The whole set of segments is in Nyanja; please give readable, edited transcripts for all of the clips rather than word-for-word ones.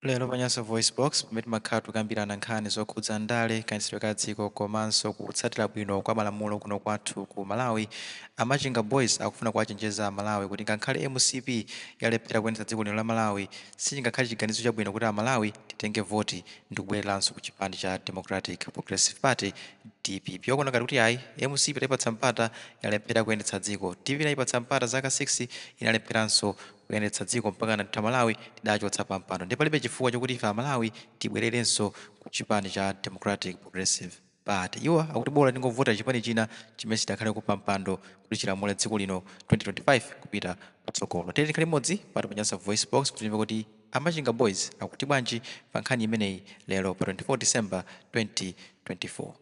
Lero pa Nyasa VoiceBox, pamene timakhala tikukambirana nkhani zokhudza ndale, kayendetsedwe ka dziko komanso kutsatira bwino kwa malamulo kuno kwathu ku Malawi, a Machinga Boys akufuna kuwachenjeza a Malawi kuti ngakhale mcp yalephera kuyendetsa dziko lino la Malawi, sichingakhale chiganizo chabwino kuti a Malawi titenge voti ndikubwereranso ku chipani cha Democratic Progressive Party, dpp. Akuona ngati kuti ayi, mcp taipatsa mpata, yalephera kuyendetsa dziko. Dpp inayipatsa mpata zaka 6, inalepheranso kuyendetsa dziko mpakana ndithu Amalawi tidachotsa pampando ndiye palibe chifukwa chokuti ife Amalawi tibwererenso ku chipani cha Democratic Progressive Party. Iwo akuti bola tingovotera chipani china chimene chitakhaleko pampando kuti chilamule dziko lino 2025 kupita kutsogolo. Tiyeni tikhale limodzi pano pa Nyasa VoiceBox kuti timve kuti a Machinga Boys akuti bwanji pa nkhani imeneyi lero pa 24 December 2024.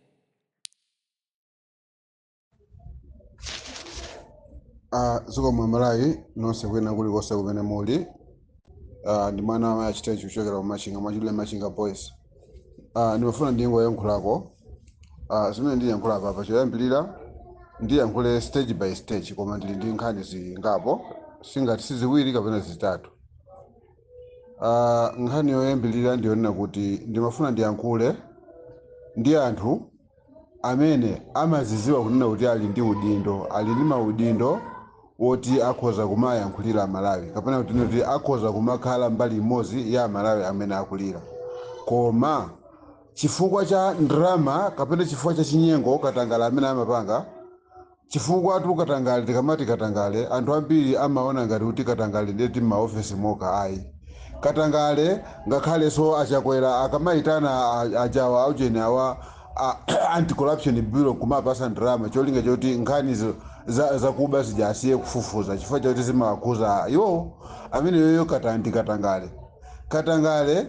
Zikomo Amalawi nonse kwina kulikonse kumene muli. Ndi mwana wa mayi achitechi kuchokera ku Machinga, mwachidule Machinga Boys. Ndimafuna ndingoyankhulako. Zimene ndiyankhula apa, choyambirira ndiyankhule stage by stage, koma ndili ndi nkhani zingapo, singati siziwiri kapena zitatu. Nkhani yoyambirira ndiyonena kuti ndimafuna ndiyankhule ndi anthu amene amaziziwa kunena kuti ali ndi udindo, ali ndi maudindo woti akhoza kumayankhulira Amalawi, kapena kuti akhoza kumakhala mbali imodzi ya Amalawi amene akulira, koma chifukwa cha ndrama kapena chifukwa cha chinyengo, katangale amene amapanga. Chifukwa tu katangale, tikamati katangale, anthu ambiri amaona ngati kuti katangale ndeti m'maofesi moka. Ayi, katangale ngakhalenso achakwera akamayitana ajawa aujeni awa Anti-Corruption Bureau kumapasa ndalama cholinga choti nkhani zakuba zija asiye kufufuza chifukwa choti zimawakhuza iwowo, amene yoyo ndi katangale. Katangale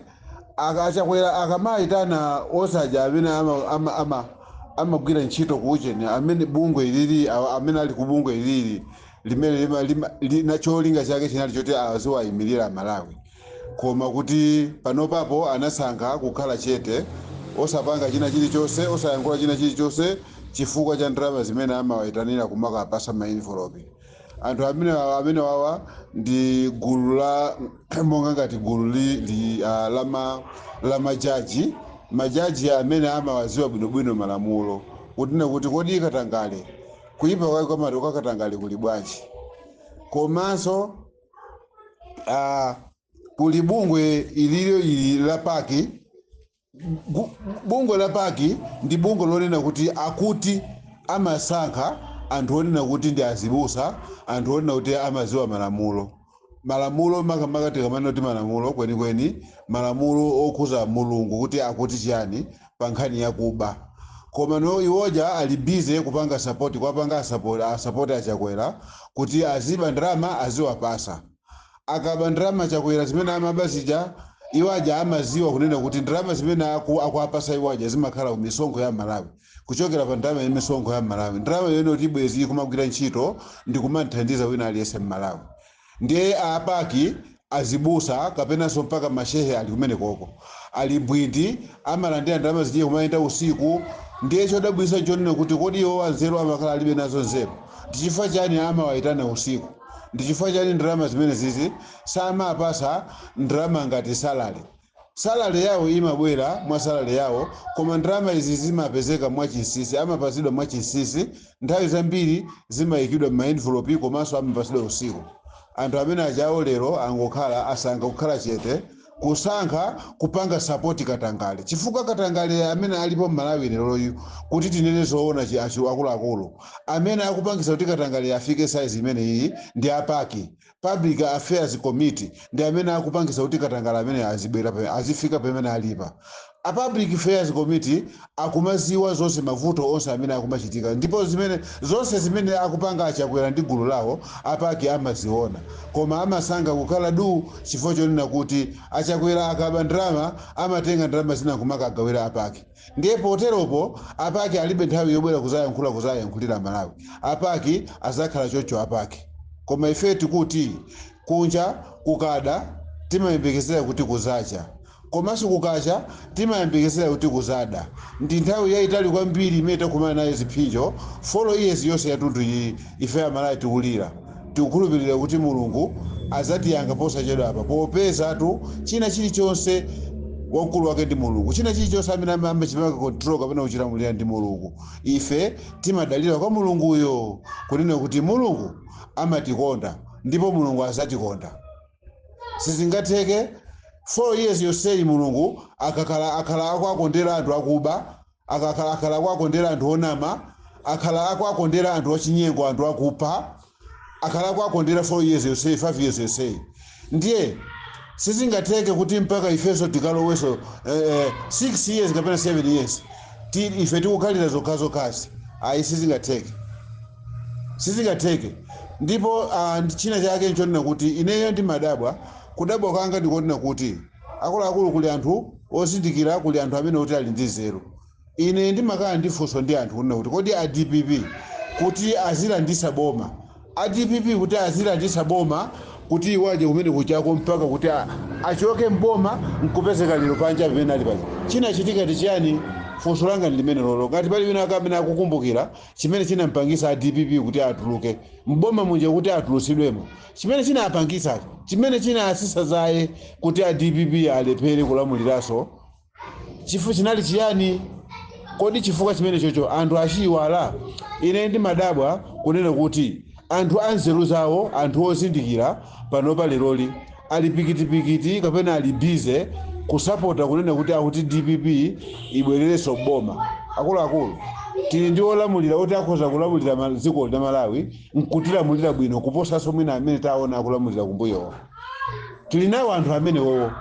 achakwera akamayitana osaja amene amagwira ntchito ku ujeni, amene bungwe ilili, amene ali ku bungwe ilili limene cholinga chake chinali choti aziwayimirira Malawi, koma kuti panopapo anasankha kukhala chete, osapanga china chilichonse, osayankhula china chilichonse chifukwa cha ndalama zimene amawayitanira kumakapasa ma envelope. Anthu amene wawa ndi gulu la monga ngati gulu la majaji, majaji amene amawaziwa bwinobwino malamulo kunena kuti kodi katangale, kuyipa kwake kwamati kwa katangale kuli bwanji. Komanso kuli bungwe ililo ili la PAC. Bungwe la PAC ndi bungwe lonena kuti akuti amasankha anthu onena kuti ndi azibusa, anthu onena kuti amaziwa malamulo. Malamulo makamaka, tikamanena kuti malamulo kwenikweni, malamulo okhuza Mulungu kuti akuti chiyani pa nkhani yakuba. Koma no, iwoja ali busy kupanga support, kwapanga support achakwera kuti aziba ndalama, aziwapasa. Akaba ndalama Chakwera zimene amaba zija, iwo aja amaziwa kunena kuti ndalama zimene akuapasa iwo aja zimakhala ku misonkho ya Malawi, kuchokera pa ndalama ya misonkho ya Malawi, ndalama yone kuti ibwezi ikumagwira ntchito ndi kumanthandiza wina aliyense m'Malawi. Ndiye a PAC, azibusa kapenanso mpaka mashehe ali kumene koko, ali mbwindi, amalandira ndalama zija kumayenda usiku. Ndiye chodabwitsa nchonena kuti kodi iwo anzeru amakhala alibe nazo nzeru? Ndi chifukwa chani amawayitana usiku? Ndi chifukwa chani ndalama zimene zizi samapasa ndalama ngati salary? Salary yawo imabwera mwa salary yawo, koma ndalama izi zimapezeka mwachinsinsi, amapasidwa mwachinsinsi. Nthawi zambiri zimayikidwa m'ma envelope, komanso amapasidwa usiku. Anthu amene ajawo lero angokhala, asankha kukhala chete, kusankha kupanga support katangale, chifukwa katangale amene alipo m'Malawi leroyu, kuti tinene zoona, akuluakulu amene akupangisa kuti katangale afike size imene iyi ndi a PAC, Public Affairs Committee, ndi amene akupangisa kuti katangale amene azibwera azifika pamene alipa. A Public Affairs Committee akumaziwa zonse, mavuto onse amene akumachitika, ndipo zimene zonse zimene akupanga achakwera ndi gulu lawo, a PAC amaziona, koma amasankha kukhala du chifukwa chonena kuti achakwera akaba ndalama amatenga ndalama zina kumakagawira a PAC. Ndiye poteropo a PAC alibe nthawi yobwera kuzayankhula, kuzayankhulira Malawi. A PAC azakhala chocho a PAC. Koma ife tikuti kunja kukada timayembekezera kuti kuzacha, komanso kukacha timayembekezera kuti kuzada. Ndi nthawi yayitali kwambiri imene takumana nayo ziphinjo, 4 years yonse yathunthu iyi ife Amalawi tikulira. Tikukhulupirira kuti Mulungu Azatiyankha posachedwa apa, popezatu china chilichonse wamkulu wake ndi Mulungu. China chilichonse amene amachipanga control kapena kuchilamulira ndi Mulungu. Ife timadalira kwa Mulunguyo, kunena kuti Mulungu amatikonda ndipo Mulungu azatikonda. Sizingatheke 4 years yonseyi Mulungu akakhala akhala akuakondera anthu akuba, akakhala akhala akuakondera anthu onama, akhala akuakondera anthu achinyengo, anthu akupha, akhala akuakondera 4 years yonseyi, 5 years yonseyi. Ndiye sizingatheke kuti mpaka ifenso tikaloweso 6 years kapena 7 years ife tikukhalira zokhazokhazi. Ayi, sizingatheke, sizingatheke. Ndipo china chake nchonena kuti ineyo ndimadabwa. Kudabwa kwanga ndikonena kuti, akuluakulu, kuli anthu ozindikira, kuli anthu amene kuti ali ndi nzeru. Ine ndimakhala ndi funso ndi anthu kunena kuti, kodi a DPP kuti azilandisa boma, a DPP kuti azilandisa boma, kuti iwaje kumene kuchako mpaka kuti achoke mboma nkupezeka lero panja pamene ali paja, chinachitika ndi chiyani? Funso langa ndi limene lolo. Ngati pali wina amene akukumbukira chimene chinampangisa a DPP kuti atuluke mboma munja, kuti atulusidwemo, chimene chinapangisa, chimene chinasisa zaye kuti a DPP alephere kulamuliranso, chifukwa chinali chiyani? Kodi chifukwa chimene chocho anthu achiyiwala? Ine ndimadabwa kunena kuti anthu anzeru zawo, anthu ozindikira, panopa leroli ali pikitipikiti kapena ali busy kusapota kunena kuti akuti DPP ibwererenso boma. Akuluakulu, tili ndi olamulira oti akhoza kulamulira dziko la Malawi nkutilamulira bwino kuposanso mwina amene taona akulamulira kumbuyowo. Tili nawo anthu amenewowo.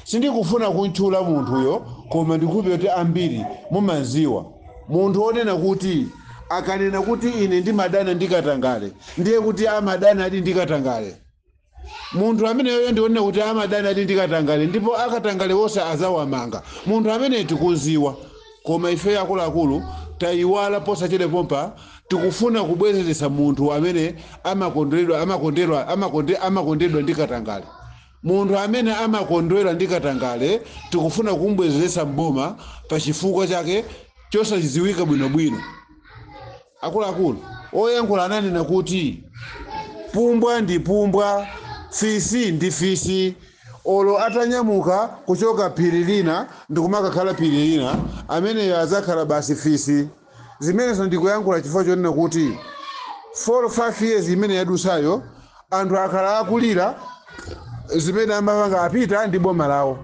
Sindikufuna kuntchula munthuyo, koma ndikupe kuti ambiri mumanziwa munthu wonena kuti akanena kuti ine ndimadana ndi katangale, ndiye kuti amadana adi ndi katangale. Munthu ameneyoyo ndionena kuti amadana adi ndi katangale, ndipo akatangale wonse azawamanga. Munthu amene tikuziwa, koma ife akuluakulu tayiwala. Posachedwa pompa tikufuna kubwezeretsa munthu amene amakondedwa, amakondedwa, amakondedwa ndi katangale. Munthu amene amakondwera ndi katangale tikufuna kumbwezeretsa mboma pa chifukwa chake chosadziwika bwinobwino. Akuluakulu, oyankhula ananena kuti pumbwa ndi pumbwa, fisi ndi fisi, olo atanyamuka kuchoka phiri lina ndikumakakhala phiri lina, ameneyo azakhala basi fisi. Zimenezo ndikuyankhula chifukwa chonena kuti 4 5 years imene yadusayo anthu akhala akulira zimene amapanga apita ndi boma lawo.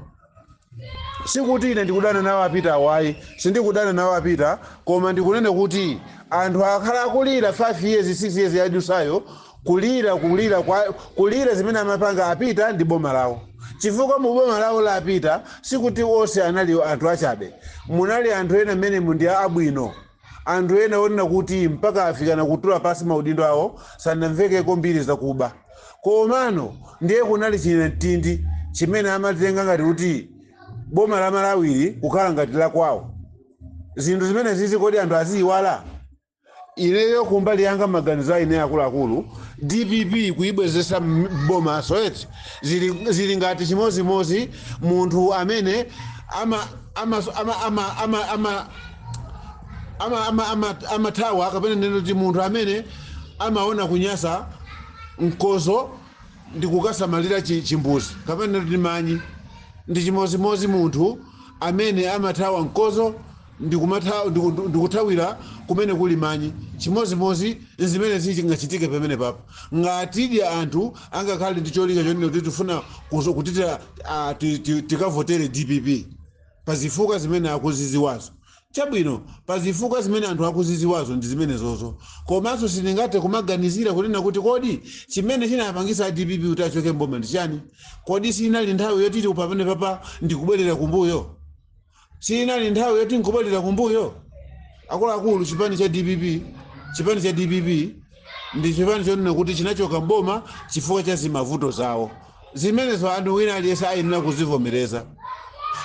Sikuti ine ndikudana nawo apita, awayi, sindikudana nawo apita, koma ndikunena kuti anthu akhala akulira 5 years, 6 years yadusayo, kulira, kulira kwa kulira zimene amapanga apita ndi boma lawo, chifukwa mu boma lawo lapita sikuti onse anali anthu achabe. Munali anthu ena mmene ndi abwino, anthu ena onena kuti mpaka afikana kutula pasi maudindo awo sanamvekeko mbiri zakuba. Komano ndiye kunali chinamtindi chimene amatenga ngati kuti boma la Malawiri kukhala ngati la kwawo. Zinthu zimene zizi kodi anthu aziyiwala? Ineyo kumbali yanga, maganizo a ine, akuluakulu, DPP kuyibwezesa mboma soeti zili ngati chimozimozi munthu amene ama ama ama ama ama ama ama ama ama amathawa, kapena neno kuti munthu amene amaona kunyasa mkozo ndi kukasamalira chimbuzi, kapena kuti manyi. Ndi chimozimozi munthu amene amathawa mkozo ndikuthawira kumene kuli manyi. Chimozimozi zimene zingachitike pamene papa, ngatidi anthu angakhale ndi cholinga chonena kuti tifuna kuti tikavotere DPP pazifukwa zimene akuziziwazo. Chabwino, pazifukwa zimene anthu akuziziwazo ndi zimenezozo, komanso sitingathe kumaganizira kunena kuti kodi chimene chinapangisa DPP kuti achoke mboma ndi chani? Kodi sinali nthawi yotiti pamene papa ndikubwerera kumbuyo? Sinali nthawi yoti nkubwerera kumbuyo? Akuluakulu, chipani cha DPP, chipani cha DPP ndi chipani chonena kuti chinachoka mboma chifukwa cha zimavuto zawo zimenezo. Anthu wina aliyense ayenera kuzivomereza.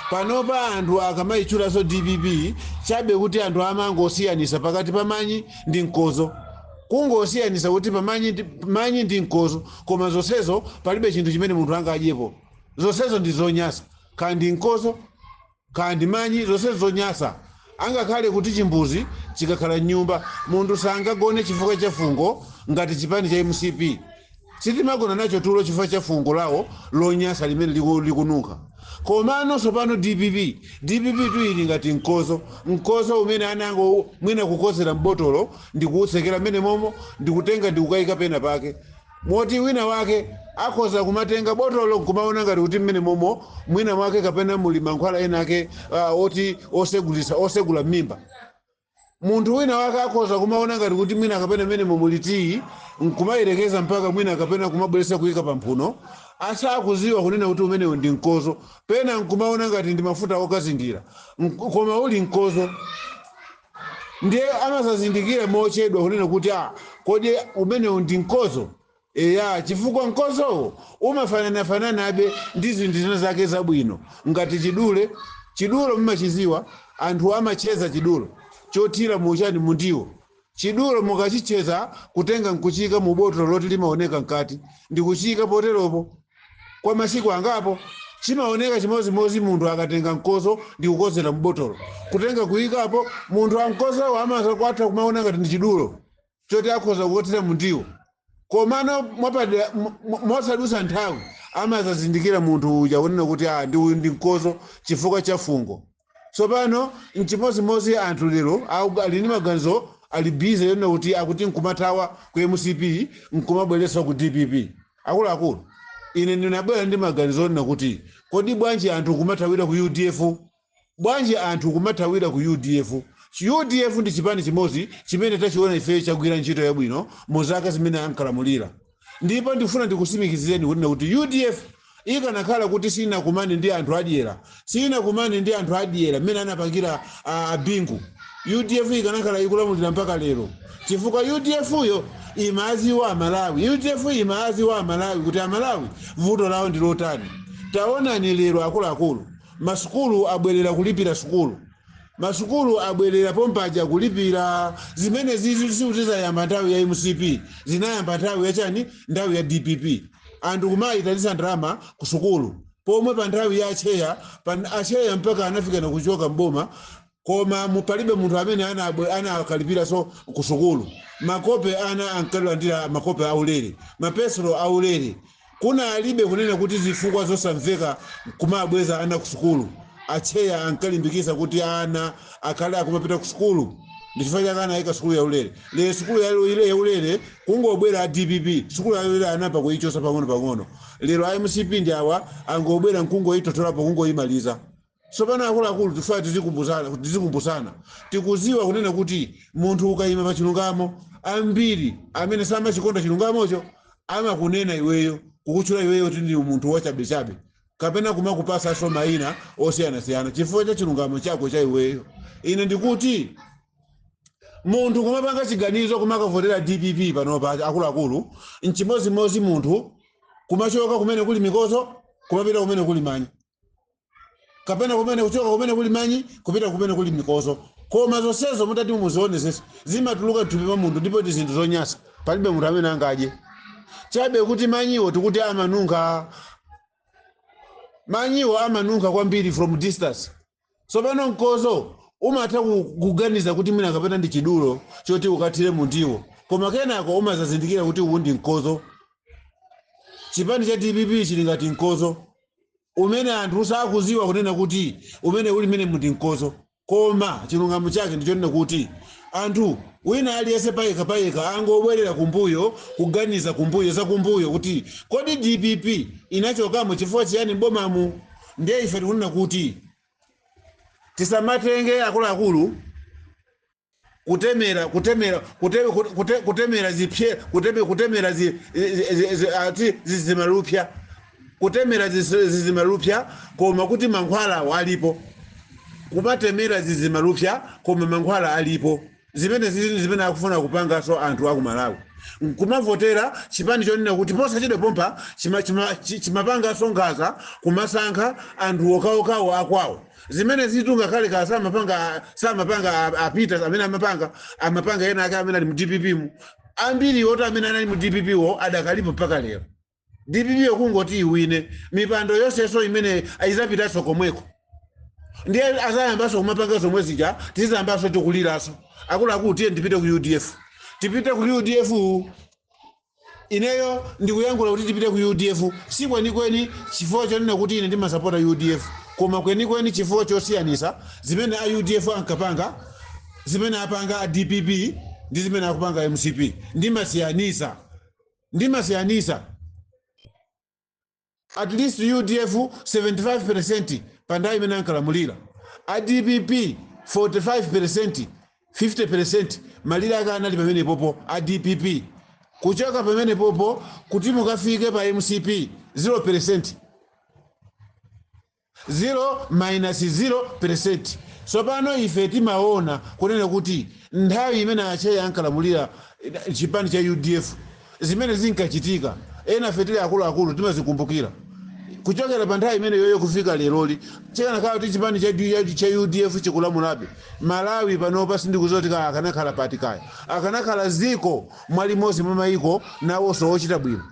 Panopa anthu akamayitchulanso DPP, chabe kuti anthu amangosiyanisa pakati pa manyi ndi mkozo, kungosiyanisa kuti pamanyi manyi ndi mkozo, koma zonsezo palibe chinthu chimene munthu angadyepo. Zonsezo ndi zonyasa, kandi mkozo kandi manyi, zonsezo zonyasa. Angakhale kuti chimbuzi chikakhala mnyumba, munthu sangagone chifukwa cha fungo ngati chipani cha MCP. Sitimagona nacho tulo chifukwa cha fungo lawo lonyasa limene likununkha. Komanso pano DPP, DPP tu ili ngati mkozo, mkozo umene anango mwina kukozera mbotolo ndikuwutsekera mmene momo, ndikutenga ndikukayika pena pake, moti wina wake akhoza kumatenga botolo nkumaona ngati kuti mmene momo mwina mwake kapena muli mankhwala ena ake oti osegulisa, osegula m'mimba. Munthu wina wake akhoza kumaona ngati kuti mwina kapena mmene mumuli tiyi, nkumayerekeza mpaka mwina kapena kumabweresa kuyika pamphuno, asakuziwa kunena kuti umenewu ndi mkozo. Pena nkumaona ngati ndi mafuta okazingira, koma uli mkozo. Ndiye amazazindikira mochedwa kunena kuti kodi umenewu ndi mkozo? Eya, chifukwa mkozowo umafananafananabe ndi zinthu zina zake zabwino ngati chidule. Chidulo mumachiziwa, anthu amacheza chidulo chothira muchani, mundiwo. Chidulo mukachicheza, kutenga nkuchika mu botolo loti limaoneka mkati, ndikuchika poteropo kwa masiku angapo, chimaoneka chimozimozi. Munthu akatenga mkozo ndikukozera mbotolo, kutenga kuyikapo, munthu amkozowo amakwatha kumaona ngati ndi chidulo choti akhoza kukothera mundiwo. Komano mwapadera mosadusa nthawi amazazindikira munthu uja kunena kuti ndi uyu ndi mkozo, chifukwa cha fungo. Tsopano mchimozimozi anthu lero ali ndi maganizo, ali busy yonena kuti akuti nkumathawa ku MCP nkumabweretsa ku DPP. Akuluakulu, ine ndinabwera ndi maganizo onena kuti kodi bwanji anthu kumathawira ku UDF? Bwanji anthu kumathawira ku UDF? UDF ndi chipani chimodzi chimene tachiona ife chagwira ntchito yabwino mu zaka zimene ankalamulira. Ndipo ndifuna ndikusimikizireni kunena kuti UDF ikanakhala kuti sinakumane ndi anthu adyera, sinakumane ndi anthu adyera mmene anapangira Bingu, UDF ikanakhala ikulamulira mpaka lero, chifukwa UDF yo imaziwa Amalawi. UDF imaziwa Amalawi kuti Amalawi vuto lawo ndi lotani. Taonani lero, akuluakulu, masukulu abwerera kulipira sukulu, masukulu abwerera pompaja kulipira. Zimene zizi sikutizayamba nthawi ya MCP, zinayamba nthawi yachani? Nthawi ya DPP. Anthu kumayitanisa ndalama ku sukulu, pomwe pa nthawi ya acheya, acheya mpaka anafika na kuchoka mboma, koma palibe munthu amene anakalipira ku sukulu. Makope, ana ankalandira makope aulere, mapesolo aulere. Kuna alibe kunena kuti zifukwa zosamveka kumabweza ana ku sukulu. Acheya ankalimbikisa kuti ana akhale akumapita ku sukulu, ndichifukwa chake anayika sukulu yaulere. Lero sukulu yaulere, kungobwera a DPP, sukulu yaulere anapa kuyichosa pang'ono pang'ono. Lero a MCP ndi awa angobwera nkungoyitotolapo, kungoyimaliza. Tsopano akuluakulu, tifuna tizikumbusana, tizikumbusana. Tikuziwa kunena kuti munthu ukayima pa chilungamo, ambiri amene samachikonda chilungamocho amakunena iweyo, kukutchula iweyo kuti ndi munthu wachabechabe, kapena kumakupasanso mayina osiyanasiyana chifukwa cha chilungamo chako cha iweyo. Ine ndikuti munthu kumapanga chiganizo kumakavotera DPP panopa, akuluakulu, nchimozimozi munthu kumachoka kumene kuli mikozo kumapita kumene kuli manyi, kapena kumene kuchoka kumene kuli manyi kupita kumene kuli mikozo. Koma zonsezo mutati muzione zese zimatuluka mthupi mwa munthu, ndipo ndi zinthu zonyasa, palibe munthu amene angadye. Chabe kuti manyiwo tikuti amanunkha, manyiwo amanunkha kwambiri from distance. Tsopano mkozo umatha kuganiza kuti mwina kapena ndi chidulo choti ukathire mundiwo, koma kenako umazazindikira kuti uwu ndi mkozo. Chipani cha DPP chili ngati mkozo umene anthu sakuziwa kunena kuti umene uli mene mundi mkozo. Koma chilungamo chake ndichonena kuti anthu wina aliyense payekha payekha angobwerera kumbuyo, kuganiza kumbuyo, zakumbuyo, kuti kodi DPP inachokamo chifukwa chiyani mbomamu? Ndiye ife tikunena kuti tisamatenge, akuluakulu, kutemera kutemera kutemera zipye kutemera ati zizimalupya, kutemera zizimalupya koma kuti mankhwala alipo. Kumatemera zizimalupya koma mankhwala alipo. Zimene zizi zimene akufuna kupanganso anthu aku Malawi, nkumavotera chipani chonena kuti posachedwa pompa chimapanganso nkhanza, kumasankha anthu okhaokhawo akwawo. Zimene zitu ngakhale ka samapanga apita amene amapanga ena ake amene ali mu DPP mu. Ambiri oti amene anali mu DPP wo adakalipo mpaka lero. DPP yo kungoti iwine mipando yonsenso imene izapitanso komweko, ndiye azayambanso kumapanga zomwe zija, tizayambanso tikuliranso. Akuluakulu, tiye ndipite ku UDF, tipite ku UDF. Ineyo ndikuyankhula kuti tipite ku UDF si kwenikweni chifukwa chonena kuti ine ndimasapota UDF, koma kwenikweni chifukwa chosiyanisa zimene a UDF ankapanga, zimene apanga a DPP ndi zimene akupanga MCP. Ndimasiyanisa, ndimasiyanisa. At least UDF 75% pa nthawi imene ankalamulira, a DPP 45%, 50%, malire ake anali pamene popo a DPP. Kuchoka pamene popo kuti mukafike pa MCP, 0%, 0 minus 0%. Tsopano ife timaona kunena kuti nthawi imene acheya ankalamulira chipani cha UDF, zimene zinkachitika, ena fe tili akuluakulu timazikumbukira. Kuchokera pa nthawi imene yoyo kufika leroli, chikanakhala kuti chipani cha UDF chikulamulabe Malawi panopa, sindikudziwa kuti kaya akanakhala pati, kaya akanakhala ziko mwalimodzi mwa mayiko nawonso ochita bwino,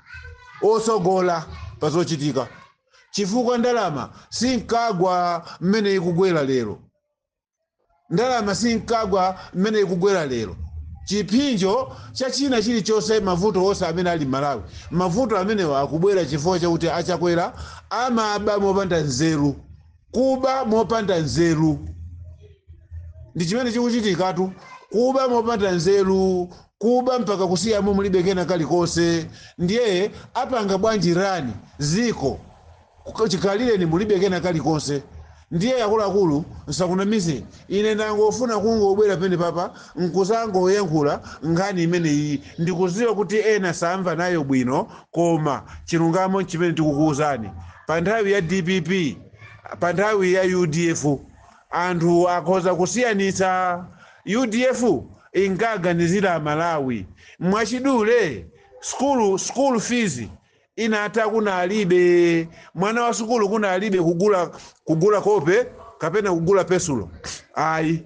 osogola pa zochitika, chifukwa ndalama sinkagwa mmene ikugwera lero. Ndalama sinkagwa mmene ikugwera lero. Chipsinjo cha china chilichonse, mavuto onse amene ali Malawi, mavuto amenewa akubwera chifukwa chakuti achakwera amaba mopanda nzeru. Kuba mopanda nzeru ndi chimene chikuchitikatu. Kuba mopanda nzeru, kuba mpaka kusiyamo mulibe kena kalikonse. Ndiye apanga bwanji run ziko chikhalireni mulibe kena kalikonse? Ndiye akuluakulu, nsakunamize, ine ndangofuna kungobwera pene papa nkusangoyankhula nkhani imeneyi. Ndikuziwa kuti ena samva nayo bwino, koma chilungamo chimene tikukuwuzani, pa nthawi ya DPP, pa nthawi ya UDF, anthu akhoza kusiyanitsa. UDF inkaganizira Malawi. Mwachidule, school fees inatha, kunalibe mwana wa sukulu, kunalibe kugula kope kapena kugula pesulo, ayi.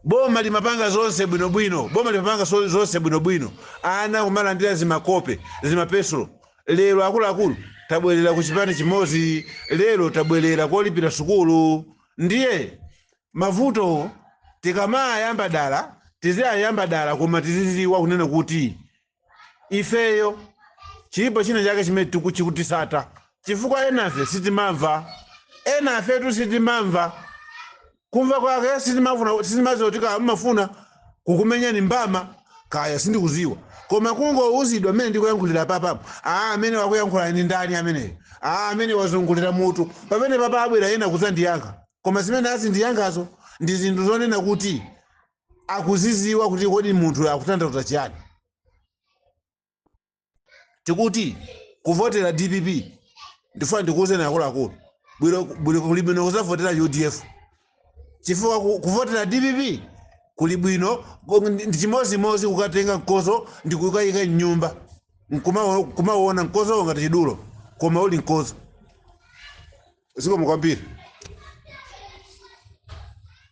Boma limapanga zonse bwinobwino, boma limapanga zonse bwinobwino, ana kumalandira zimakope, zimapesulo. Lero akuluakulu tabwerera ku chipani chimodzi, lero tabwerera kolipira sukulu. Ndiye mavuto tikamayamba dala, tiziyayamba dala, koma tiziziwa kunena kuti ifeyo chilipo china chake chimene chikutisata, chifukwa enafe sitimamva, enafetu sitimamva. Kumva kwake sitimafuna, sitimaziwa kuti kaya mumafuna kukumenyani mbama, kaya sindikuziwa, koma kungouzidwa mmene ndikuyankhulira papapo, aa, amene wakuyankhula ndi ndani ameneyo? Aa, amene wazungulira mutu pamene papa. Abwera ena kudzandiyankha, koma zimene azindiyankhazo ndi zinthu zonena kuti akuziziwa kuti kodi munthu akutanthauza chiyani. Tikuti kuvotera DPP, ndifuna ndikuwuzeni akuluakulu, bwino bwino kuli bwino kuzavotera UDF, chifukwa kuvotera DPP kuli bwino ndi chimozimozi kukatenga mkozo ndi kukayika mnyumba, kumauona mkozo ngati chidulo, koma uli mkozo. Zikomo kwambiri.